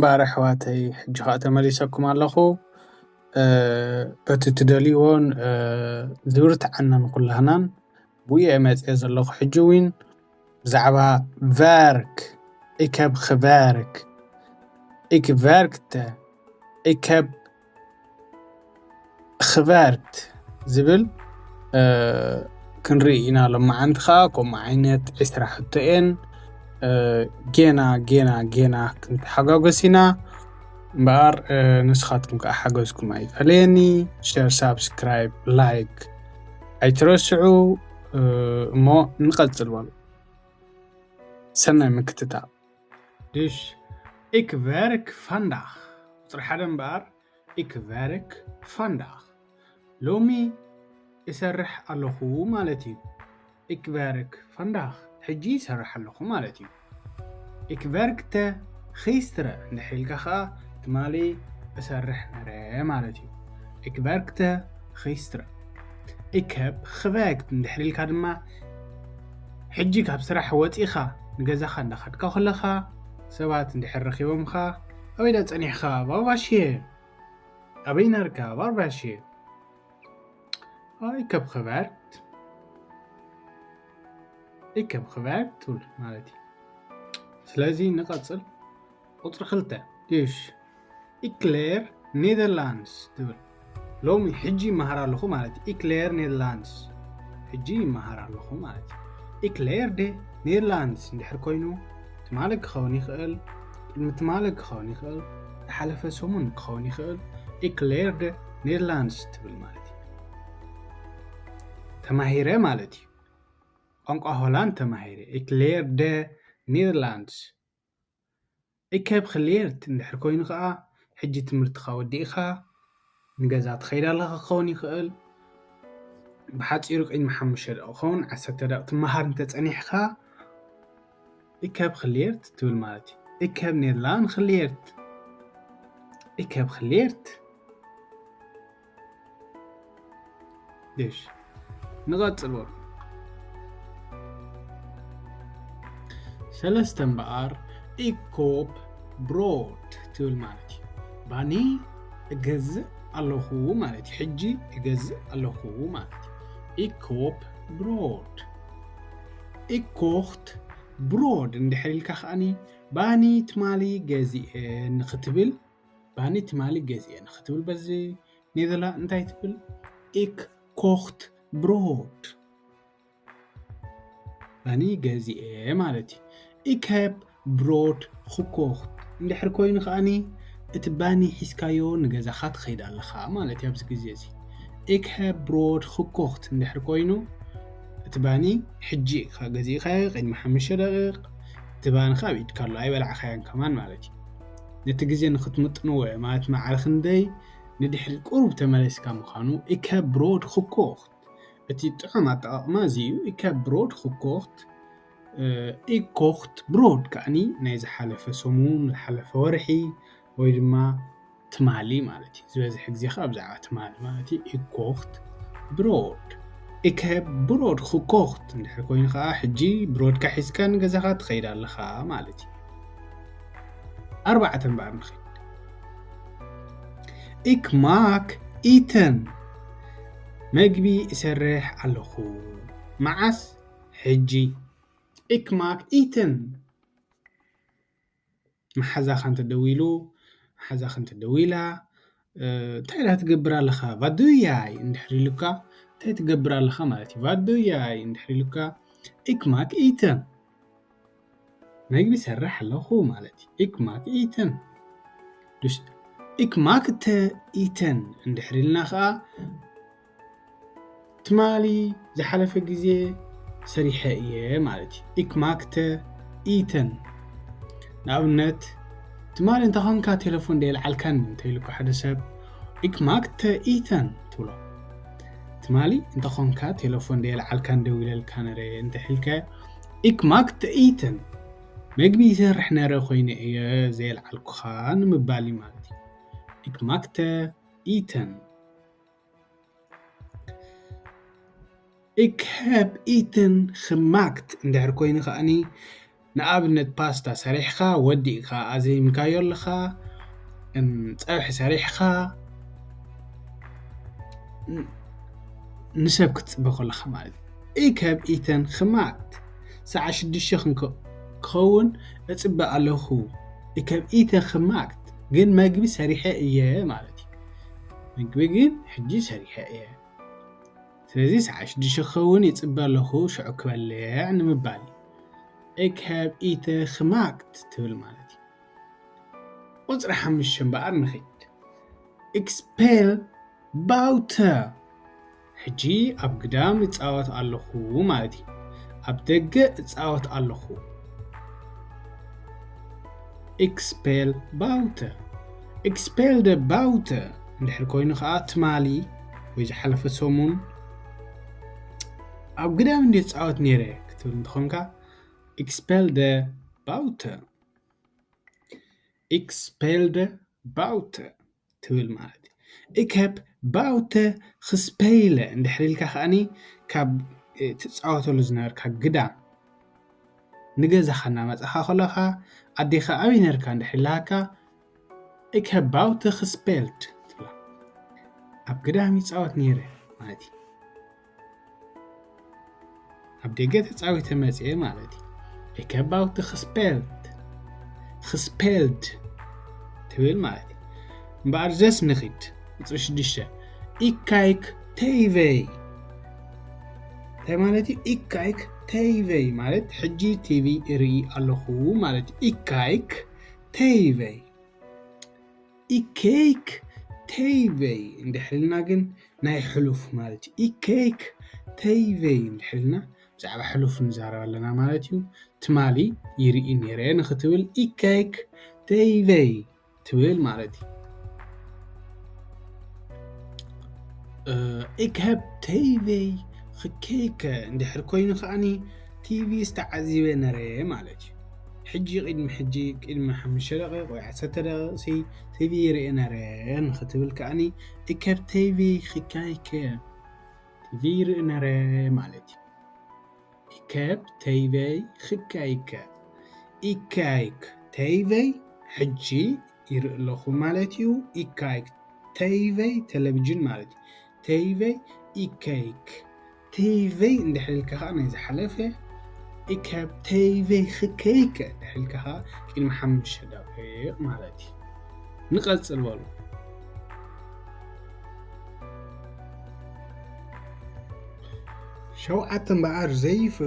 እምበኣር ኣሕዋተይ፣ ሕጂ ኸኣ ተመሊሰኩም ኣለኹ። በቲ ትደልይዎን ዝብርትዓናን ኩላህናን ብኡ እየ መፅየ ዘለኹ። ሕጂ እውን ብዛዕባ ቨርክ፣ ኢከብ ኽቨርክ፣ ኢክ ቨርክተ፣ ኢከብ ኽቨርት ዝብል ክንርኢ ኢና። ሎማዓንቲ ከዓ ከምኡ ዓይነት ዕስራ ሕቶ እየን። ጌና ጌና ጌና ክንተሓጋገስ ኢና። እምበኣር ንስኻትኩም ከዓ ሓገዝኩም ኣይፈለየኒ። ሸር፣ ሳብስክራይብ፣ ላይክ ኣይትረስዑ። እሞ ንቐፅል በሉ። ሰናይ ምክትታል። Dus ik werk vandaag. ቁፅሪ ሓደ እምበኣር፣ ik werk vandaag። ሎሚ እሰርሕ ኣለኹ ማለት እዩ። Ik werk vandaag። ሕጂ ይሰርሕ ኣለኹ ማለት እዩ። Ik werkte gisteren እንድሕር ኢልካ ከዓ ትማሊ እሰርሕ ነረ ማለት እዩ። Ik werkte gisteren. Ik heb gewerkt እንድሕር ኢልካ ድማ ሕጂ ካብ ስራሕ ወፂኻ ንገዛኻ እንዳኸድካ ከለኻ ሰባት እንድሕር ረኺቦምኻ፣ ኣበይ ዳ ጸኒሕኻ ባባሽየ? ኣበይ ነርካ ባባሽየ? ኣይ፣ ከብ ኽበርት፣ እይ፣ ከብ ኽበርት ትብል ማለት እዩ። ስለዚ ንቐጽል። ቁጽሪ ክልተ፣ ዱሽ፣ ኢክሌር ኔደርላንድስ ትብል። ሎሚ፣ ሕጂ ይመሃር ኣለኹ ማለት እዩ። ኢክሌር ኔደርላንድስ፣ ሕጂ ይመሃር ኣለኹ ማለት እዩ። ኢክሌር ደ ኔደርላንድስ እንድሕር ኮይኑ፣ ትማሊ ክኸውን ይኽእል፣ ቅድሚ ትማሊ ክኸውን ይኽእል፣ ዝሓለፈ ሰሙን ክኸውን ይኽእል። ኢክሌር ደ ኔደርላንድስ ትብል ማለት እዩ። ተማሂረ ማለት እዩ። ቋንቋ ሆላንድ ተማሂረ። ኢክሌር ደ ኔደርላንድስ። ኢከብ ክሌርት እንድሕር ኮይኑ ኸዓ፣ ሕጂ ትምህርትኻ ወዲእኻ ንገዛ ትኸይድ ኣለኻ ክኸውን ይኽእል። ብሓጺሩ ቅድሚ ሓሙሽተ ደቂቕ ክኸውን፣ ዓሰርተ ደቂቕ ትመሃር እንተጸኒሕካ፣ ኢከብ ክሌርት ትብል ማለት እዩ። ኢከብ ኔርላን ክሌርት። ኢከብ ክሌርት። ዱሽ። ንቐጽል በሉ። ሰለስተ እምበኣር፣ ኢኮፕ ብሮድ ትብል ማለት እዩ። ባኒ እገዝእ ኣለኹ ማለት እዩ። ሕጂ እገዝእ ኣለኹ ማለት እዩ። ኢኮፕ ብሮድ። ኢኮኽት ብሮድ እንድሕር ኢልካ ከኣኒ፣ ባኒ ትማሊ ገዚኤ ንኽትብል፣ ባኒ ትማሊ ገዚኤ ንኽትብል በዚ ኔዘላ እንታይ ትብል? ኢክ ኮኽት ብሮድ። ባኒ ገዚኤ ማለት እዩ። ኢክ ሄብ ብሮድ ኽኮኽት እንድሕር ኮይኑ ከኣኒ፣ እቲ ባኒ ሒዝካዮ ንገዛኻ ትኸይድ ኣለኻ ማለት እዩ። ኣብዚ ግዜ እዚ ኢክ ሄብ ብሮድ ኽኮኽት እንድሕር ኮይኑ፣ እቲ ባኒ ሕጂ ኢኻ ገዚእኻዮ፣ ቅድሚ ሓሙሽተ ደቂቕ፣ እቲ ባኒ ከኣ ኣብ ኢድካ ኣሎ፣ ኣይበላዕኻዮን ከማን ማለት እዩ። ነቲ ግዜ ንኽትምጥንዎ ማለት መዓር ክንደይ ንድሕሪት ቁሩብ ተመሊስካ ምዃኑ። ኢክ ሄብ ብሮድ ኽኮኽት፣ እቲ ጥዑም ኣጠቓቕማ እዚ እዩ። ኢክ ሄብ ብሮድ ኽኮኽት፣ እ፣ ኢክ ኮኽት ብሮድ ከኣኒ ናይ ዝሓለፈ ሰሙን፣ ዝሓለፈ ወርሒ ወይ ድማ ትማሊ ማለት እዩ። ዝበዝሕ ግዜ ከኣ ብዛዕባ ትማሊ ማለት እዩ። ኢክ ኮኽት ብሮድ። ኢክ ሄብ ብሮድ ኽኮኽት እንድሕር ኮይኑ ከኣ ሕጂ ብሮድካ ሒዝካ ንገዛኻ ትኸይድ ኣለኻ ማለት እዩ። ኣርባዕተ እምበኣር ንኸይድ። ኢክ ማክ ኢተን፣ መግቢ እሰርሕ ኣለኹ። መዓስ? ሕጂ። ኢክ ማክ ኢተን። መሓዛኻ እንተ ደዊሉ፣ መሓዛኻ እንተ ደዊላ፣ እ፣ እንታይ ደኣ ትገብር ኣለኻ? ቫዱያይ እንድሕር ኢሉካ፣ እንታይ ትገብር ኣለኻ ማለት እዩ። ቫዱያይ እንድሕር ኢሉካ፣ ኢክ ማክ ኢተን፣ መግቢ ሰርሕ ኣለኹ ማለት እዩ። ኢክ ማክ ኢተን። ዱሽ፣ ኢክ ማክ ተ ኢተን እንድሕር ኢልና ኸኣ፣ ትማሊ ዝሓለፈ ግዜ ሰሪሐ እየ ማለት እዩ። ኢክ ማክ ተ ኢተን። ንኣብነት፣ ትማሊ እንተ ኾንካ ቴሌፎን ደየልዓልካኒ እንተ ኢሉካ ሓደ ሰብ፣ ኢክ ማክ ተ ኢተን ትብሎ። ትማሊ እንተ ኾንካ ቴሌፎን ደየልዓልካኒ ደዊለልካ ነረ እንተ ኢልካዮ፣ ኢክ ማክ ተ ኢተን። መግቢ ይሰርሕ ነረ ኮይነ እየ ዘየልዓልኩኻ ንምባል እዩ ማለት እዩ። ኢክ ማክ ተ ኢተን። ኢክ ሄብ ኢተን ኽማክት እንድሕር ኮይኑ ከኣኒ፣ ንኣብነት ፓስታ ሰሪሕኻ ወዲእካ ኣዘይምካዮ ኣለኻ፣ እም፣ ጸብሒ ሰሪሕኻ ን-፣ ንሰብ ክትጽበ ከለኻ ማለት እዩ። Ich habe Essen gemacht። ሰዓት ሽዱሽተ ክንከ-፣ ክኸውን እጽበ ኣለኹ። Ich habe Essen gemacht። ግን መግቢ ሰሪሐ እየ ማለት እዩ። መግቢ ግን ሕጂ ሰሪሐ እየ። ስለዚ ሰዓት ሽዱሽተ ክኸውን ይጽበ ኣለኹ፣ ሽዑ ክበልዕ ንምባል እዩ። Ich habe Essen gemacht ትብል ማለት እዩ። ቁጽሪ ሓሙሽተ እምበኣር ንኺድ። Ich spiele Baude። ሕጂ ኣብ ግዳም እጻወት ኣለኹ ማለት እዩ። ኣብ ደገ እጻወት ኣለኹ። Ich spiele Baude። Ich spiele Baude እንድሕር ኮይኑ ከኣ ትማሊ ወይ ዝሓለፈ ሰሙን ኣብ ግዳም እንድየ ዝጻወት ነይረ ክትብል እንተኾንካ፣ Ich spiele Baude። Ich spiele Baude ትብል ማለት እዩ። Ich habe Baude gespielt እንድሕር ኢልካ ከኣኒ ካብ፣ እ፣ ትጻወተሉ ዝነበርካ ግዳም ንገዛኻ እናመጻኻ ከለኻ ኣዴኻ ኣበይ ነርካ እንድሕር ኢላካ Ich habe Baude gespielt ትብላ። ኣብ ግዳም ይጻወት ነይረ ማለት እዩ። ኣብ ደገ ተጻዊተ መጽየ ማለት እዩ። Ich habe Baude gespielt። Gespielt ትብል ማለት እዩ። እምበኣር ዘስ ንኺድ። ቁጽሪ ሽዱሽተ። Ich kijk T V። እንታይ ማለት እዩ? Ich kijk T V ማለት ሕጂ ቲቪ እርኢ ኣለኹ ማለት እዩ። Ich kijk T V። Ich kijk T V እንድሕር ኢልና ግን ናይ ሕሉፍ ማለት እዩ። Ich kijk T V እንድሕር ኢልና ብዛዕባ ሕሉፍ ንዛረብ ኣለና ማለት እዩ። ትማሊ ይርኢ ነይረ ንኽትብል Ich kijk T V ትብል ማለት እዩ። እ፣ Ich heb T V gekeken እንድሕር ኮይኑ ከኣኒ ቲቪ ዝተዓዚበ ነረ ማለት እዩ። ሕጂ ቅድሚ ሕጂ፣ ቅድሚ ሓሙሽተ ደቂቕ ወይ ዓሰርተ ደቂቕ ሲ ቲቪ ይርኢ ነረ ንኽትብል ከኣኒ Ich heb T V gekeken። ቲቪ ይርኢ ነረ ማለት እዩ። Ich heb T V gekeken። Ich kijk T V ሕጂ ይርኢ ኣለኹ ማለት እዩ። Ich kijk T V ቴሌቪዥን ማለት እዩ። T V Ich kijk T V እንድሕር ኢልካ ኸዓ ናይ ዝሓለፈ፣ Ich heb T V gekeken እንድሕር ኢልካ ኸዓ ቅድሚ ሓሙሽተ ደቂቕ ማለት እዩ። ንቐጽል በሉ። ሸውዓተ እምበኣር ዘይፍ፣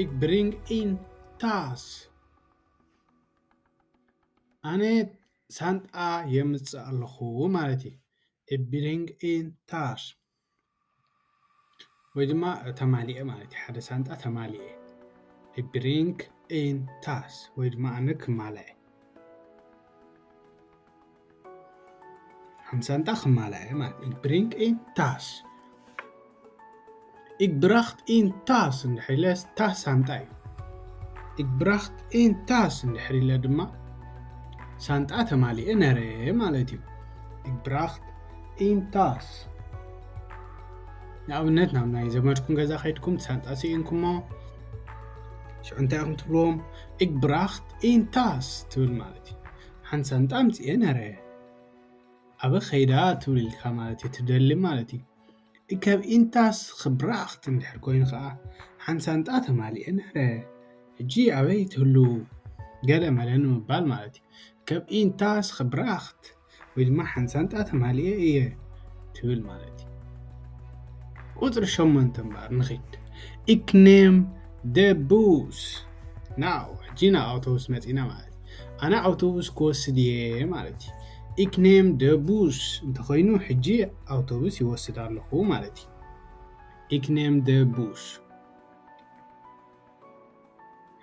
Ik breng een tas። ኣነ ሳንጣ የምጽእ ኣለኹ ማለት እዩ። Ik breng een tas። ወይ ድማ ተማሊኤ ማለት እዩ። ሓደ ሳንጣ ተማሊኤ። Ik breng een tas። ወይ ድማ ኣነ ክማልአ። ሓንቲ ሳንጣ ክማልኣ እየ ማለት። Ik breng een tas። Ik breng een tas እንድሕር ኢለ፣ tas ሳንጣ እዩ። Ik breng een tas እንድሕር ኢለ ድማ ሳንጣ ተማሊኤ ነረ ማለት እዩ። Ik breng een tas። ንኣብነት ናብ ናይ ዘመድኩም ገዛ ከይድኩም ሳንጣ ስኢንኩሞ ሽዑ እንታይ ኢኹም ትብልዎም? Ik breng een tas ትብል ማለት እዩ። ሓንቲ ሳንጣ ኣምፅኤ ነረ። ኣበ ኸይዳ ትብል ኢልካ ማለት እዩ፣ ትደሊ ማለት እዩ። Ik heb een tas gebracht እንድሕር ኮይኑ ከዓ ሓንቲ ሳንጣ ተማሊኤ ነረ። ሕጂ ኣበይ ትህሉ? ገለ መለ ንምባል ማለት እዩ። Ik heb een tas gebracht ወይ ድማ ሓንቲ ሳንጣ ተማሊኤ እየ ትብል ማለት እዩ። ቁፅሪ ሸሞንተ እምበኣር ንኺድ። Ik neem de bus። ናው፣ ሕጂ ናብ ኣውቶቡስ መፂና ማለት እዩ። ኣነ ኣውቶቡስ ክወስድ እየ ማለት እዩ። Ik neem de bus እንተኾይኑ ሕጂ ኣውቶቡስ ይወስድ ኣለኹ ማለት እዩ። Ik neem de bus።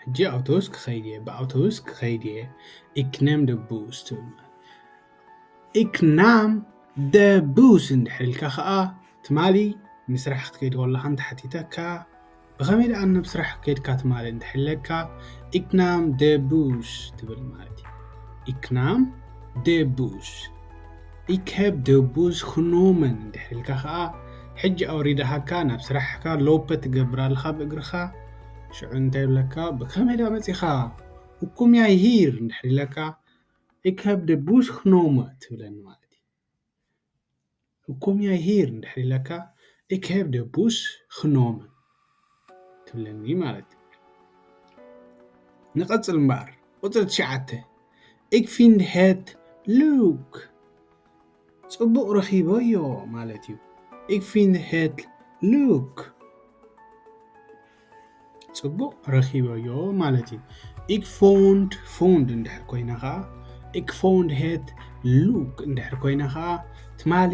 ሕጂ ኣውቶቡስ ክኸይድ እየ፣ ብኣውቶቡስ ክኸይድ እየ። Ik neem de bus ትብል ማለት። Ik nam de bus እንድሕር ኢልካ ኸዓ ትማሊ ምስራሕ ክትከይድ ከለኻ እንተሓቲተካ፣ ብኸመይ ደኣ ናብ ስራሕ ከይድካ ትማሊ እንድሕር ኢለካ፣ Ik nam de bus ትብል ማለት እዩ። Ik nam de bus። Ik heb de bus genomen እንድሕር ኢልካ ኸዓ፣ ሕጂ ኣውሪድኻካ ናብ ስራሕካ ሎፐ ትገብር ኣለኻ ብእግርኻ፣ ሽዑ እንታይ ይብለካ? ብኸመይ ዳ መጺኻ? Hur kom jeg hit? እንድሕር ኢለካ፣ Ik heb de bus genomen ትብለኒ ማለት እዩ። Hur kom jeg hit? እንድሕር ኢለካ፣ Ik heb de bus genomen ትብለኒ ማለት እዩ። ንቐጽል እምበኣር፣ ቁጽሪ ትሽዓተ፣ Ik vind het leuk። ጽቡቕ ረኺበዮ ማለት እዩ። Ik vind het leuk። ጽቡቕ ረኺበዮ ማለት እዩ። Ik vond፣ vond እንድሕር ኮይና ኸዓ፣ Ik vond het leuk እንድሕር ኮይና ኸዓ፣ ትማሊ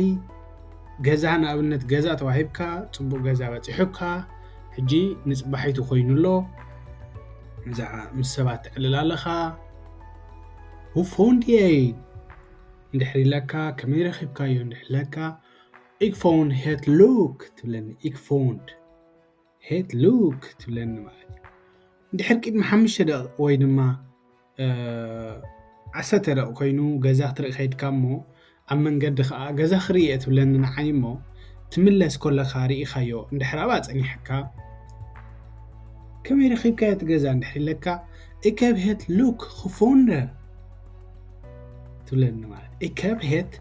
ገዛ፣ ንኣብነት ገዛ ተዋሂብካ፣ ጽቡቕ ገዛ በጺሑካ፣ ሕጂ ንጽባሒቱ ኮይኑ ኣሎ። እዛ ምስ ሰባት ትዕልል ኣለኻ። Hoe vond jij እንድሕር ኢለካ፣ ከመይ ረኺብካዮ እንድሕር ኢለካ፣ Ik vond het leuk ትብለኒ። Ik vond het leuk ትብለኒ ማለት እዩ። እንድሕር ቅድሚ ሓሙሽተ ደቂቕ ወይ ድማ፣ እ፣ ዓሰርተ ደቂቕ ኮይኑ ገዛ ክትርኢ ከይድካ እሞ፣ ኣብ መንገዲ ኸዓ፣ "ገዛ ክርኢ እየ" ትብለኒ ንዓይ እሞ፣ ትምለስ ከለኻ ርኢኻዮ እንድሕር ኣብኣ ጸኒሕካ፣ "ከመይ ረኺብካዮ እቲ ገዛ?" እንድሕር ኢለካ፣ "Ik heb het leuk gevonden" ትብለኒ ማለት እዩ። "Ik heb het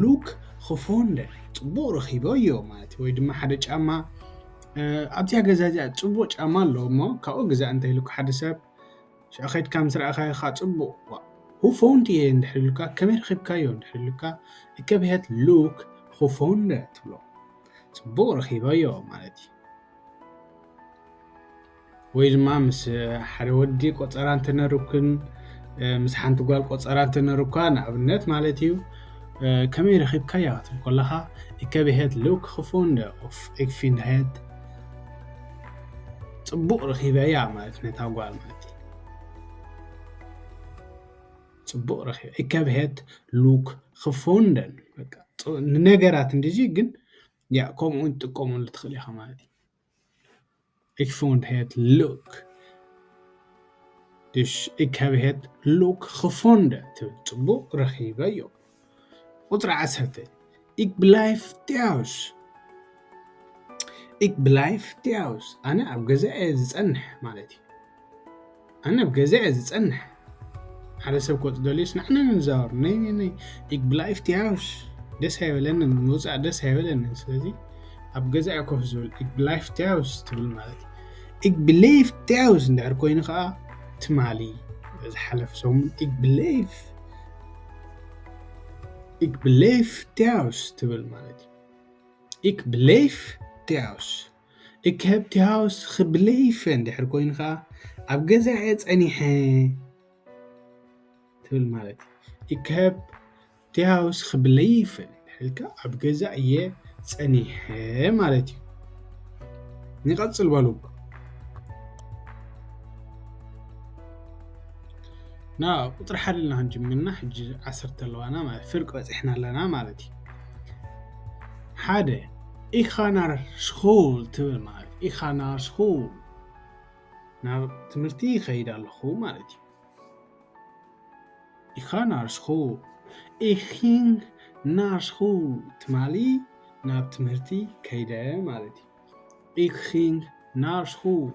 leuk gevonden" ጽቡቕ ረኺበዮ ማለት እዩ። ወይ ድማ ሓደ ጫማ፣ እ፣ ኣብዚኣ ገዛ እዚኣ ጽቡቕ ጫማ ኣሎ እሞ፣ ካብኡ ግዛእ እንተ ኢሉካ ሓደ ሰብ፣ ሽዑ ኸይድካ ምስ ረኣኻዮ ኸዓ ጽቡቕ። ዋ፣ "Hoe vond je" እንድሕር ኢሉካ፣ "ከመይ ረኺብካዮ?" እንድሕር ኢሉካ፣ "Ik heb het leuk gevonden" ትብሎ። ጽቡቕ ረኺበዮ ማለት እዩ። ወይ ድማ ምስ ሓደ ወዲ ቆጸራ እንተነርክን፣ እ፣ ምስ ሓንቲ ጓል ቆጸራ እንተነርኳ፣ ንኣብነት ማለት እዩ፣ እ፣ "ከመይ ረኺብካያ?" ክትብል ከለኻ፣ "Ik heb het leuk gevonden" of "Ik vind het" ጽቡቕ ረኺበያ ማለት ነታ ጓል ማለት እዩ። ጽቡቕ ረኺበ። Ik heb het leuk gevonden። በቃ፣ ጽ-፣ ንነገራት እንድጂ ግን፣ ያ፣ ከምኡ እውን ትጥቀመሉ ትኽእል ኢኻ ማለት እዩ። Ik vond het leuk። Dus ik heb het leuk gevonden ትብል፣ ጽቡቕ ረኺበዮ። ቁጽሪ ዓሰርተ፣ Ik blijf thuis። Ik blijf thuis። ኣነ ኣብ ገዛ እየ ዝጸንሕ ማለት እዩ። ኣነ ኣብ ገዛ እየ ዝጸንሕ። ሓደ ሰብ ክወጽእ ደልዩስ ንዓና ንዛወር። ነይ፣ ነይ፣ ነይ። Ik blijf thuis። ደስ ኣይበለንን፣ ምውጻእ ደስ ኣይበለንን። ስለዚ ኣብ ገዛ እየ ኮፍ ዝብል። Ik blijf thuis ትብል ማለት እዩ። Ik bleef thuis እንድሕር ኮይኑ ኸዓ ትማሊ፣ ዝሓለፈ ሰሙን። Ik bleef፣ ik bleef thuis ትብል ማለት እዩ። Ik bleef thuis። Ik heb thuis gebleven እንድሕር ኮይኑ ኸዓ ኣብ ገዛ እየ ጸኒሐ ትብል ማለት እዩ። Ik heb thuis gebleven ኢልካ ኣብ ገዛ እየ ጸኒሐ ማለት እዩ። ንቐጽል በሉ። ና ቁጽሪ ሓደ ኢልና ክንጅምርና፣ ሕጂ ዓሰርተ ኣለዋና ማለት፣ ፍርቂ በጺሕና ኣለና ማለት እዩ። ሓደ፣ Ik ga naar school ትብል ማለት፣ Ik ga naar school፣ ናብ ትምህርቲ ይኸይድ ኣለኹ ማለት እዩ። Ik ga naar school። Ik ging naar school። ትማሊ ናብ ትምህርቲ ከይደ ማለት እዩ። Ik ging naar school።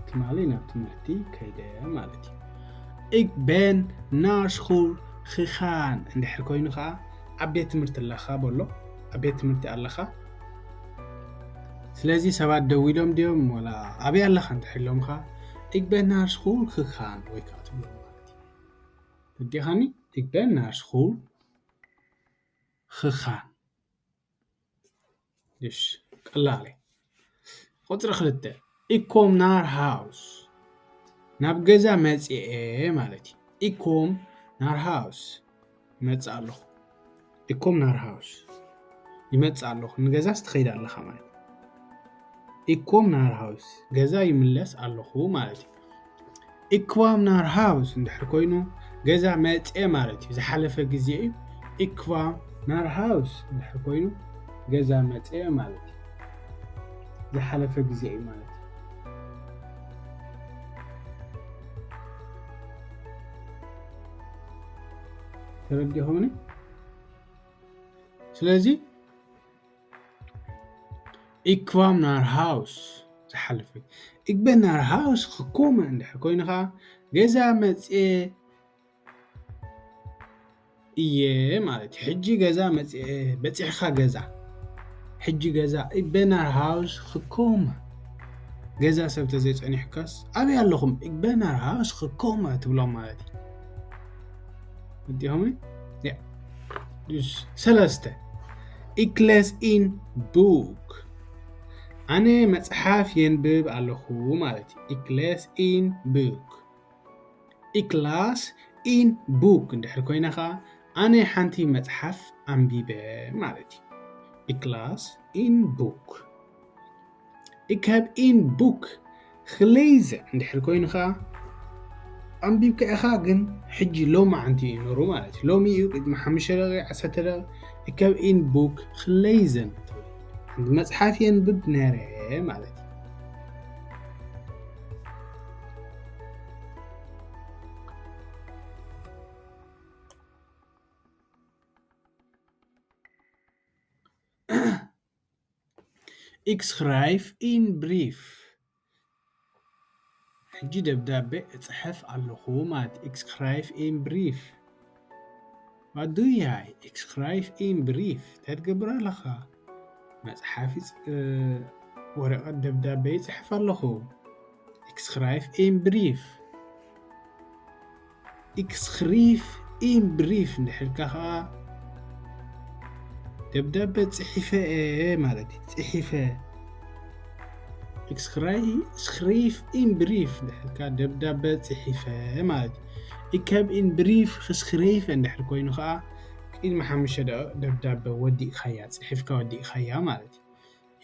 ትማሊ ናብ ትምህርቲ ከይደ ማለት እዩ። Ik ben naar school gegaan እንድሕር ኮይኑ ኸዓ ኣብ ቤት ትምህርቲ ኣለኻ በሎ። ኣብ ቤት ትምህርቲ ኣለኻ። ስለዚ ሰባት ደው ኢሎም ድዮም ወላ ኣበይ ኣለኻ እንድሕር ኢሎምኻ፣ Ik ben naar school gegaan ወይ ከዓ ትብሎም ማለት እዩ። ተረዲእኻኒ? Ik ben naar school gegaan። እሺ፣ ቀላል እዩ። ቁጽሪ ክልተ፣ Ik kom naar huis። ናብ ገዛ መጽኤ ማለት እዩ። Ik kom naar huis። ይመጽእ ኣለኹ። Ik kom naar huis። ይመጽእ ኣለኹ። ንገዛስ ትኸይድ ኣለኻ ማለት እዩ። Ik kom naar huis። ገዛ ይምለስ ኣለኹ ማለት እዩ። Ik kwam naar huis እንድሕር ኮይኑ ገዛ መጽኤ ማለት እዩ። ዝሓለፈ ግዜ እዩ። Ik kwam naar huis እንድሕር ኮይኑ ገዛ መጽኤ ማለት እዩ። ዝሓለፈ ግዜ እዩ ማለት እዩ። ተረዲኹምኒ? ስለዚ Ik kwam naar huis። ትሓልፍ። Ik ben naar huis gekomen እንድሕር ኮይኑ ኸዓ ገዛ መፅኤ እየ ማለት እዩ። ሕጂ ገዛ መፅኤ፣ በፂሕኻ ገዛ። ሕጂ ገዛ፣ ik ben naar huis gekomen። ገዛ ሰብ ተዘይፀኒሕካስ ኣበይ ኣለኹም? Ik ben naar huis gekomen ትብሎም ማለት እዩ። ወዲኹም? ያ። Dus ሰለስተ፣ ik lees een boek። ኣነ መፅሓፍ የንብብ ኣለኹ ማለት እዩ። Ik lees een boek። Ik las een boek እንድሕር ኮይና ኸዓ ኣነ ሓንቲ መፅሓፍ ኣንቢበ ማለት እዩ። Ik las een boek. Ik heb een boek gelezen እንድሕር ኮይኑ ኸዓ ኣንቢብካ ኢኻ፣ ግን ሕጂ ሎማዓንቲ እዩ ነሩ ማለት እዩ። ሎሚ እዩ፣ ቅድሚ ሓሙሽተ ደቂቕ፣ ዓሰርተ ደቂቕ። Ik heb een boek gelezen። ሓንቲ መፅሓፍ የንብብ ነረ ማለት እዩ። Ik schrijf een brief. ሕጂ ደብዳቤ እፅሕፍ ኣለኹ ማለት። Ik schrijf een brief. Wat doe jij? Ik schrijf een brief. እንታይ ትገብር ኣለኻ? መፅሓፍ ይፅ-፣ እ፣ ወረቐት ደብዳቤ ይፅሕፍ ኣለኹ። Ik schrijf een brief. Ik schrijf een brief እንድሕር ኢልካ ኸዓ ደብዳቤ ፅሒፈ እየ ማለት እዩ። ፅሒፈ። Ik schrijf, schrijf een brief እንድሕር ኢልካ ደብዳቤ ፅሒፈ ማለት እዩ። Ik heb een brief geschreven እንድሕር ኮይኑ ኸዓ ቅድሚ ሓሙሽተ ደቂቕ ደብዳቤ ወዲእኻያ፣ ፅሒፍካ ወዲእኻያ ማለት እዩ።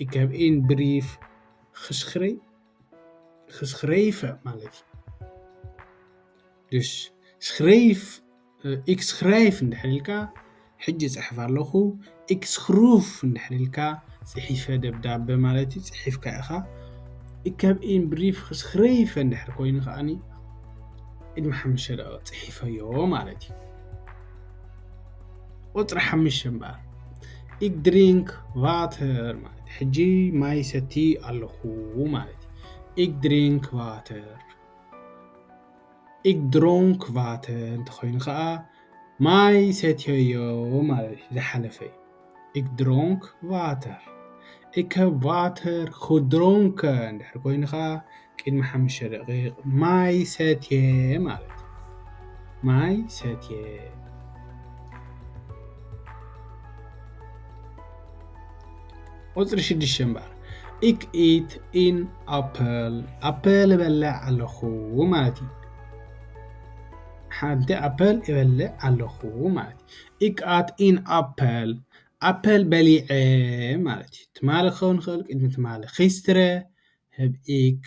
Ik heb een brief geschreven፣ geschreven ማለት እዩ። Dus schrijf፣ እ፣ ik schrijf እንድሕር ኢልካ ሕጂ እፅሕፍ ኣለኹ። Ik schrijf እንድሕር ኢልካ ፅሒፈ ደብዳቤ ማለት እዩ። ፅሒፍካ ኢኻ። Ik heb een brief geschreven እንድሕር ኮይኑ ከዓኒ ቅድሚ ሓሙሽተ ደቂቕ ፅሒፈዮ ማለት እዩ። ቁፅሪ ሓሙሽተ እምበኣር፣ ik drink water ማለት ሕጂ ማይ ሰቲ ኣለኹ ማለት እዩ። Ik drink water። Ik dronk water እንተኾይኑ ከዓ ማይ ሰትዮዮ ማለት እዩ። ዝሓለፈ እዩ። Ik dronk water. Ik heb water gedronken እንድሕር ኮይኑ ከዓ ቅድሚ ሓሙሽተ ደቂቕ ማይ ሰትየ ማለት እዩ። ማይ ሰትየ። ቁፅሪ ሽዱሽተ እምበኣር፣ ik eet een appel፣ ኣፕል እበልዕ ኣለኹ ማለት እዩ። ሓንቲ ኣፕል እበልዕ ኣለኹ ማለት እዩ። Ik at een appel፣ ኣፕል በሊዐ ማለት እዩ። ትማሊ ክኸውን ይኽእል፣ ቅድሚ ትማሊ። Gisteren heb ik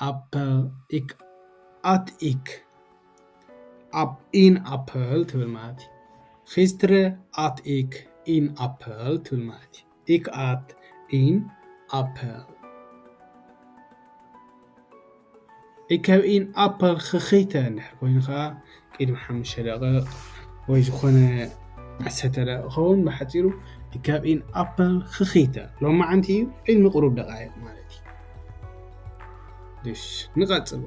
appel, ik at ik een appel ትብል ማለት እዩ። Gisteren at ik een appel ትብል ማለት እዩ። Ik at een appel. Ik heb een appel gegeten እንድሕር ኮይኑ ከዓ ቅድሚ ሓሙሽተ ደቂቕ ወይ ዝኾነ ዓሰርተ ደቂቕ ክኸውን ብሓፂሩ፣ ik heb een appel gegeten ሎማዓንቲ እዩ፣ ቅድሚ ቁሩብ ደቃይቕ ማለት እዩ። Dus ንቐፅል።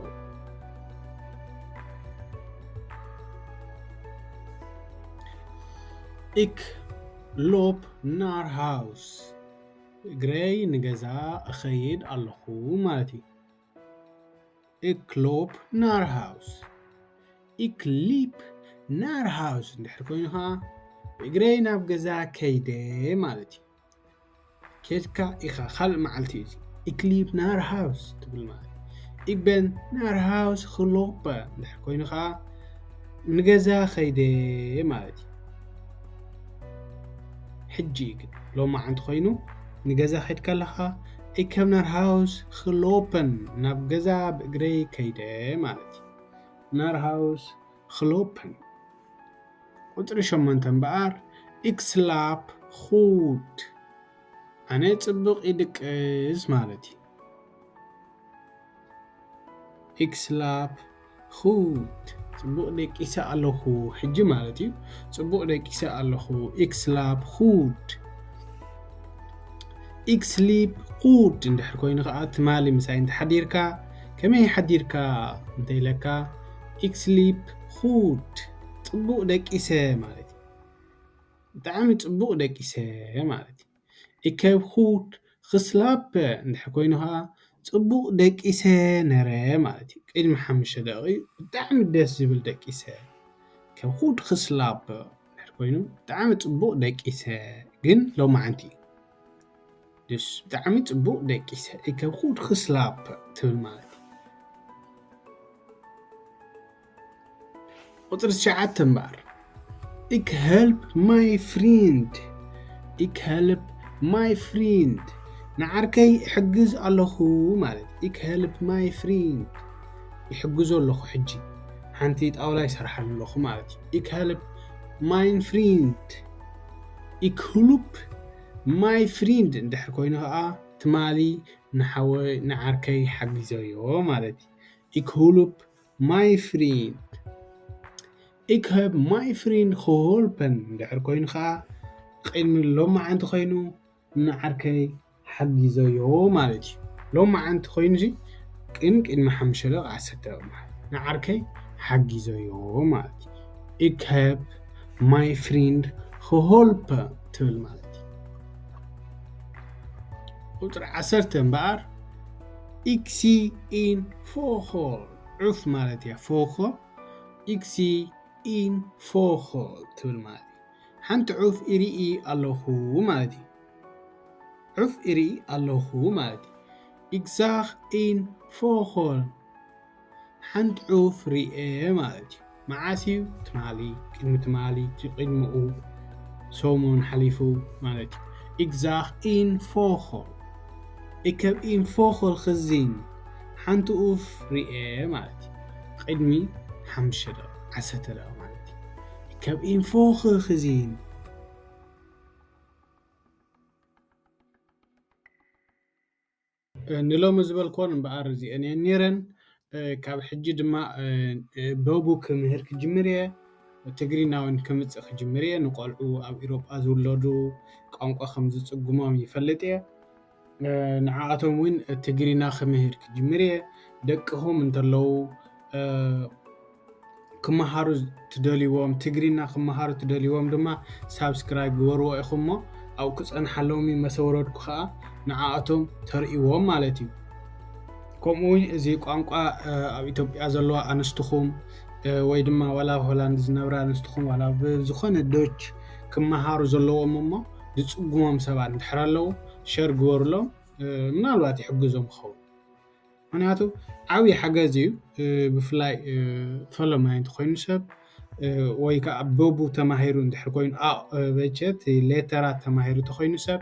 Ik loop naar huis. እግረይ ንገዛ እኸይድ ኣለኹ ማለት እዩ። Ik loop naar huis. Ik liep naar huis እንድሕር ኮይኑ ከዓ ብእግረይ ናብ ገዛ ከይደ ማለት እዩ። ኬድካ ኢኻ፣ ካልእ መዓልቲ እዩ። Ik liep naar huis ትብል ማለት እዩ። Ik ben naar huis gelopen እንድሕር ኮይኑ ከዓ ንገዛ ከይደ ማለት እዩ። ሕጂ ግን ሎማዓንቲ ኮይኑ ንገዛ ከይድካ ኣለኻ። Ik heb naar huis gelopen፣ ናብ ገዛ ብእግረይ ከይደ ማለት እዩ። Naar huis gelopen። ቁፅሪ ሸሞንተ እምበኣር፣ ik slaap goed፣ ኣነ ፅቡቕ ይድቅስ ማለት እዩ። Ik slaap goed፣ ፅቡቕ ደቂሰ ኣለኹ ሕጂ ማለት እዩ። ፅቡቕ ደቂሰ ኣለኹ። Ik slaap goed። Ich schlief gut እንድሕር ኮይኑ ከዓ ትማሊ ምሳይ እንተሓዲርካ ከመይ ሓዲርካ እንተኢለካ ich schlief gut ጽቡቕ ደቂሰ ማለት እዩ። ብጣዕሚ ጽቡቕ ደቂሰ ማለት እዩ። Ich habe gut geschlafen እንድሕር ኮይኑ ከዓ ጽቡቕ ደቂሰ ነረ ማለት እዩ። ቅድሚ ሓሙሽተ ደቂቕ ብጣዕሚ ደስ ዝብል ደቂሰ። Ich habe gut geschlafen እንድሕር ኮይኑ ብጣዕሚ ጽቡቕ ደቂሰ ግን ሎማዓንቲ እዩ። Dus ብጣዕሚ ጽቡቕ ደቂሰ። Ich habe gut geschlafen ትብል ማለት እዩ። ቁፅሪ ትሽዓተ እምበኣር Ich help my friend. Ich help my friend ንዓርከይ እሕግዝ ኣለኹ ማለት። Ich help my friend ይሕግዞ ኣለኹ። ሕጂ ሓንቲ ጣውላ ይሰርሓሉ ኣለኹ ማለት እዩ። Ich help my friend. Ich help my friend እንድሕር ኮይኑ ከዓ ትማሊ ንሓወይ ንዓርከይ ሓጊዘዮ ማለት እዩ። Ich help my friend. Ich habe my friend geholpen እንድሕር ኮይኑ ከዓ ቅድሚ ሎማዓንቲ ኮይኑ ንዓርከይ ሓጊዘዮ ማለት እዩ። ሎማዓንቲ ኮይኑ ሲ ቅን ቅድሚ ሓሙሽተ ደቂቕ ዓሰርተ ደቂቕ ማለት ንዓርከይ ሓጊዘዮ ማለት እዩ። Ich habe my friend geholpen ትብል ማለት እዩ። ቁፅሪ ዓሰርተ እምበኣር Ich sehe einen Vogel ዑፍ ማለት እያ። Vogel Ich sehe einen Vogel ትብል ማለት እዩ። ሓንቲ ዑፍ ይርኢ ኣለኹ ማለት እዩ። ዑፍ ይርኢ ኣለኹ ማለት እዩ። Ich sehe einen Vogel ሓንቲ ዑፍ ሪኤ ማለት እዩ። መዓስ እዩ? ትማሊ፣ ቅድሚ ትማሊ፣ እቲ ቅድሚኡ ሰሙን ሓሊፉ ማለት እዩ። Ich sehe einen Vogel. Ich habe einen Vogel gesehen ሓንቲ ዑፍ ሪኤ ማለት እዩ። ቅድሚ ሓሙሽተ ደቂቕ፣ ዓሰርተ ደቂቕ ማለት እዩ። Ich habe einen Vogel gesehen. ንሎሚ ዝበልኮን እምበኣር እዚአን እየን ነይረን። ካብ ሕጂ ድማ በቡ ክምህር ክጅምር እየ። ትግርኛ እውን ክምፅእ ክጅምር እየ። ንቆልዑ ኣብ ኢሮጳ ዝውለዱ ቋንቋ ከም ዝፅጉሞም ይፈልጥ እየ። ንዓኣቶም እውን ትግርኛ ክምህር ክጅምር እየ። ደቅኹም እንተለዉ ክመሃሩ ትደልይዎም፣ ትግርኛ ክመሃሩ ትደልይዎም ድማ ሳብስክራይብ ግበርዎ ኢኹም እሞ ኣብኡ ክፀንሓሎም እዩ። መሰ ወረድኩ ከዓ ንዓኣቶም ተርእይዎም ማለት እዩ። ከምኡ እውን እዚ ቋንቋ ኣብ ኢትዮጵያ ዘለዋ ኣንስትኹም ወይ ድማ ዋላ ኣብ ሆላንድ ዝነብራ ኣንስትኹም ዋላ ብዝኾነ ዶች ክመሃሩ ዘለዎም እሞ ዝፅጉሞም ሰባት እንድሕር ኣለዉ ሸር ግበሩሎም። ምናልባት ይሕግዞም ይኸውን። ምክንያቱ ዓብዪ ሓገዝ እዩ። ብፍላይ ፈለማይ እንተኮይኑ ሰብ ወይ ከዓ በቡ ተማሂሩ እንድሕር ኮይኑ በቸት ሌተራት ተማሂሩ እንተኮይኑ ሰብ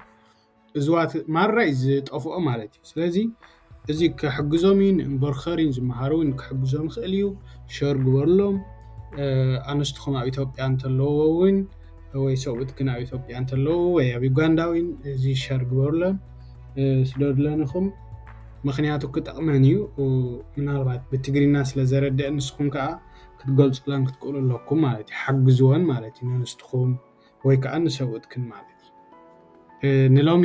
እዝዋት ማራ እዩ ዝጠፍኦ ማለት እዩ። ስለዚ እዚ ክሕግዞም እዩ። ንእምበርኸር እዩ ዝመሃሩ እውን ክሕግዞም ይኽእል እዩ። ሸር ግበሩሎም። ኣንስትኹም ኣብ ኢትዮጵያ እንተለዎ እውን ወይ ሰብኡት ግን ኣብ ኢትዮጵያ እንተለዉ ወይ ኣብ ዩጋንዳ እውን እዚ ሸር ግበሩለን ስደዱለን ኢኹም። ምክንያቱ ክጠቕመን እዩ። ምናልባት ብትግርኛ ስለ ዘረድአ ንስኹም ከዓ ክትገልፁለን ክትክእሉ ኣለኩም ማለት እዩ። ሓግዝወን ማለት እዩ ንንስትኹም ወይ ከዓ ንሰብኡትክን ማለት እዩ። ንሎሚ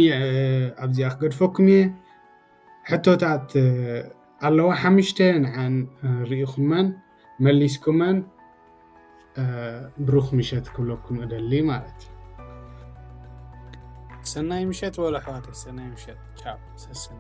ኣብዚኣ ክገድፈኩም እየ። ሕቶታት ኣለዋ ሓሙሽተ ንዓን ርኢኹመን መሊስኩመን ብሩኽ ምሸት ክብለኩም እደሊ ማለት እዩ። ሰናይ ምሸት በሉ ኣሕዋተይ፣ ሰናይ ምሸት። ቻው፣ ሰሰን።